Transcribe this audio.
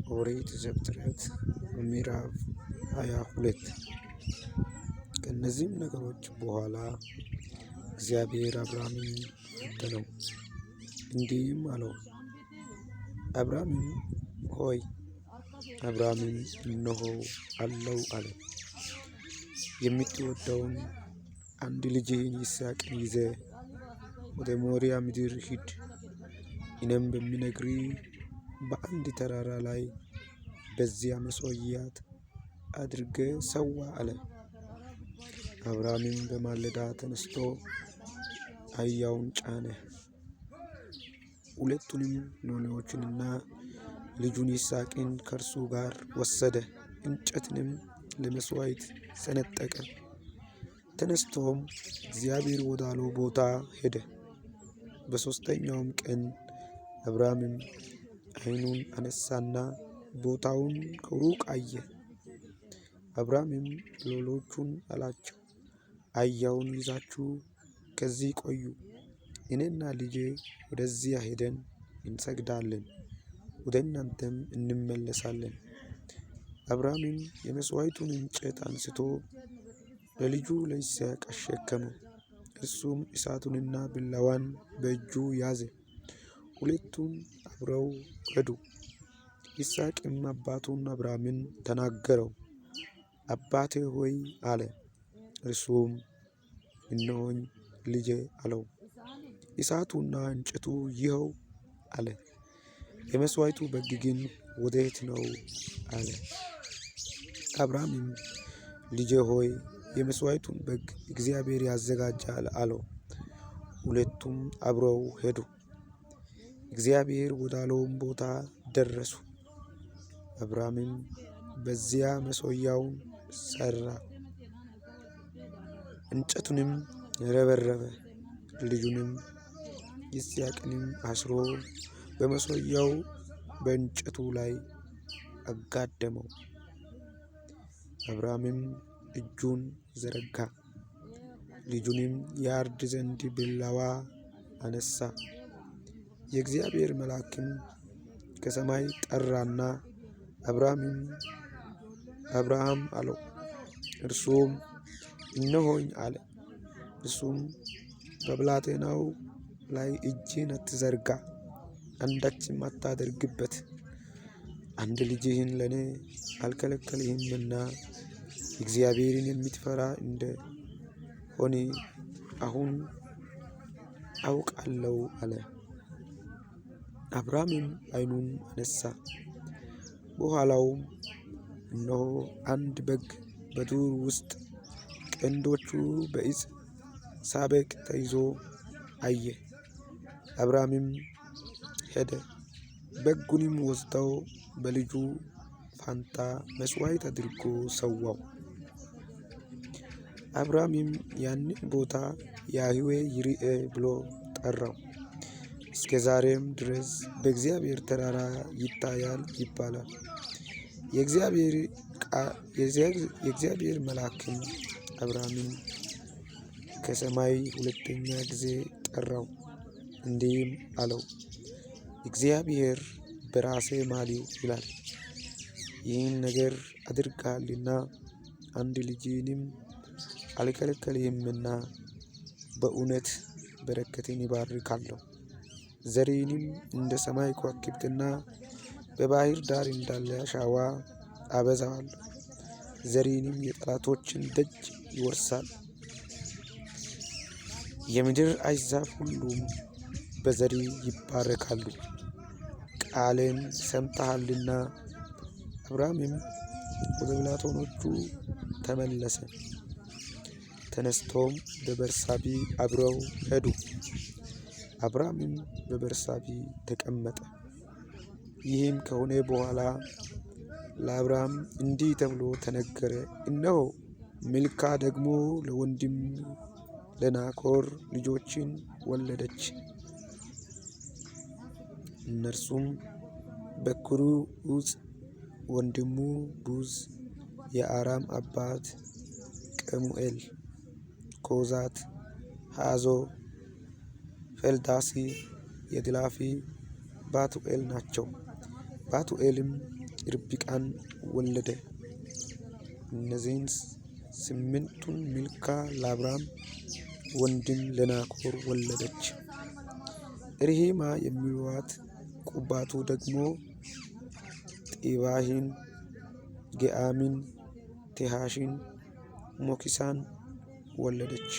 ኦሪት ዘፍጥረት ምዕራፍ 22። ከእነዚህም ነገሮች በኋላ እግዚአብሔር አብርሃምን ፈተነው፣ እንዲህም አለው፦ አብርሃምም ሆይ፣ አብርሃምም እነሆ አለሁ አለ። የምትወደውን አንድ ልጅህን ይስሐቅን ይዘህ ወደ ሞሪያ ምድር ሂድ። እኔም በምነግርህ በአንድ ተራራ ላይ በዚያ መሠዊያ አድርገህ ሠዋ አለ። አብርሃምም በማለዳ ተነሥቶ አህያውን ጫነ፣ ሁለቱንም ሎሌዎቹንና ልጁን ይስሐቅን ከእርሱ ጋር ወሰደ። እንጨትንም ለመሥዋዕት ሰነጠቀ። ተነሥቶም እግዚአብሔር ወዳለው ቦታ ሄደ። በሦስተኛውም ቀን አብርሃምም ዓይኑን አነሣና ቦታውን ከሩቅ አየ። አብርሃምም ሎሌዎቹን አላቸው፣ አህያውን ይዛችሁ ከዚህ ቆዩ፣ እኔና ልጄ ወደዚያ ሄደን እንሰግዳለን፣ ወደ እናንተም እንመለሳለን። አብርሃምም የመሥዋዕቱን እንጨት አንሥቶ ለልጁ ለይስሐቅ አሸከመው። እርሱም እሳቱንና ቢላዋን በእጁ ያዘ። ሁለቱም አብረው ሄዱ። ይስሐቅም አባቱን አብርሃምን ተናገረው። አባቴ ሆይ አለ። እርሱም እነሆኝ ልጄ አለው። እሳቱና እንጨቱ ይኸው አለ። የመሥዋዕቱ በግ ግን ወዴት ነው አለ። አብርሃምም ልጄ ሆይ የመሥዋዕቱን በግ እግዚአብሔር ያዘጋጃል አለው። ሁለቱም አብረው ሄዱ። እግዚአብሔር ወዳለውም ቦታ ደረሱ። አብርሃምም በዚያ መሠዊያውን ሠራ፣ እንጨቱንም ረበረበ፣ ልጁንም ይስሐቅንም አስሮ በመሠዊያው በእንጨቱ ላይ አጋደመው። አብርሃምም እጁን ዘረጋ፣ ልጁንም ያርድ ዘንድ ቢላዋ አነሣ። የእግዚአብሔር መልአክም ከሰማይ ጠራና አብርሃም አለው። እርሱም እነሆኝ አለ። እርሱም በብላቴናው ላይ እጅህን አትዘርጋ፣ አንዳችም አታድርግበት፣ አንድ ልጅህን ለእኔ አልከለከልህምና እግዚአብሔርን የምትፈራ እንደ ሆነ አሁን አውቃለሁ አለ። አብርሃምም ዓይኑን አነሣ፣ በኋላውም እነሆ አንድ በግ በዱር ውስጥ ቀንዶቹ በዕፀ ሳቤቅ ተይዞ አየ። አብርሃምም ሄደ፣ በጉንም ወስዶ በልጁ ፋንታ መሥዋዕት አድርጎ ሠዋው። አብርሃምም ያንን ቦታ ያህዌ ይርኤ ብሎ ጠራው። እስከ ዛሬም ድረስ በእግዚአብሔር ተራራ ይታያል ይባላል። የእግዚአብሔር መልአክም አብርሃምን ከሰማይ ሁለተኛ ጊዜ ጠራው፣ እንዲህም አለው፦ እግዚአብሔር በራሴ ማልሁ ይላል፣ ይህን ነገር አድርገሃልና አንድ ልጅህንም አልከለከልህምና በእውነት በረከትን እባርካለሁ፣ ዘርህንም እንደ ሰማይ ከዋክብትና በባሕር ዳር እንዳለ አሸዋ አበዛዋለሁ። ዘርህንም የጠላቶችን ደጅ ይወርሳል። የምድር አሕዛብ ሁሉም በዘርህ ይባረካሉ። ቃሌን ሰምተሃልና። አብርሃምም ወደ ብላቴኖቹ ተመለሰ። ተነስቶም በቤርሳቤህ አብረው ሄዱ። አብርሃምም በቤርሳቤህ ተቀመጠ። ይህም ከሆነ በኋላ ለአብርሃም እንዲህ ተብሎ ተነገረ፦ እነሆ ሚልካ ደግሞ ለወንድም ለናኮር ልጆችን ወለደች። እነርሱም በኵሩ ዑፅ፣ ወንድሙ ቡዝ፣ የአራም አባት ቀሙኤል፣ ኮዛት፣ ሐዞ፣ ፈልዳሲ፣ የድላፊ ባቱኤል ናቸው። ባቱኤልም ርብቃን ወለደ። እነዚህን ስምንቱን ሚልካ ለአብርሃም ወንድም ለናኮር ወለደች። ርሂማ የሚሉአት ቁባቱ ደግሞ ጢባሂን፣ ገአምን፣ ቴሐሽን፣ ሞኪሳን ወለደች።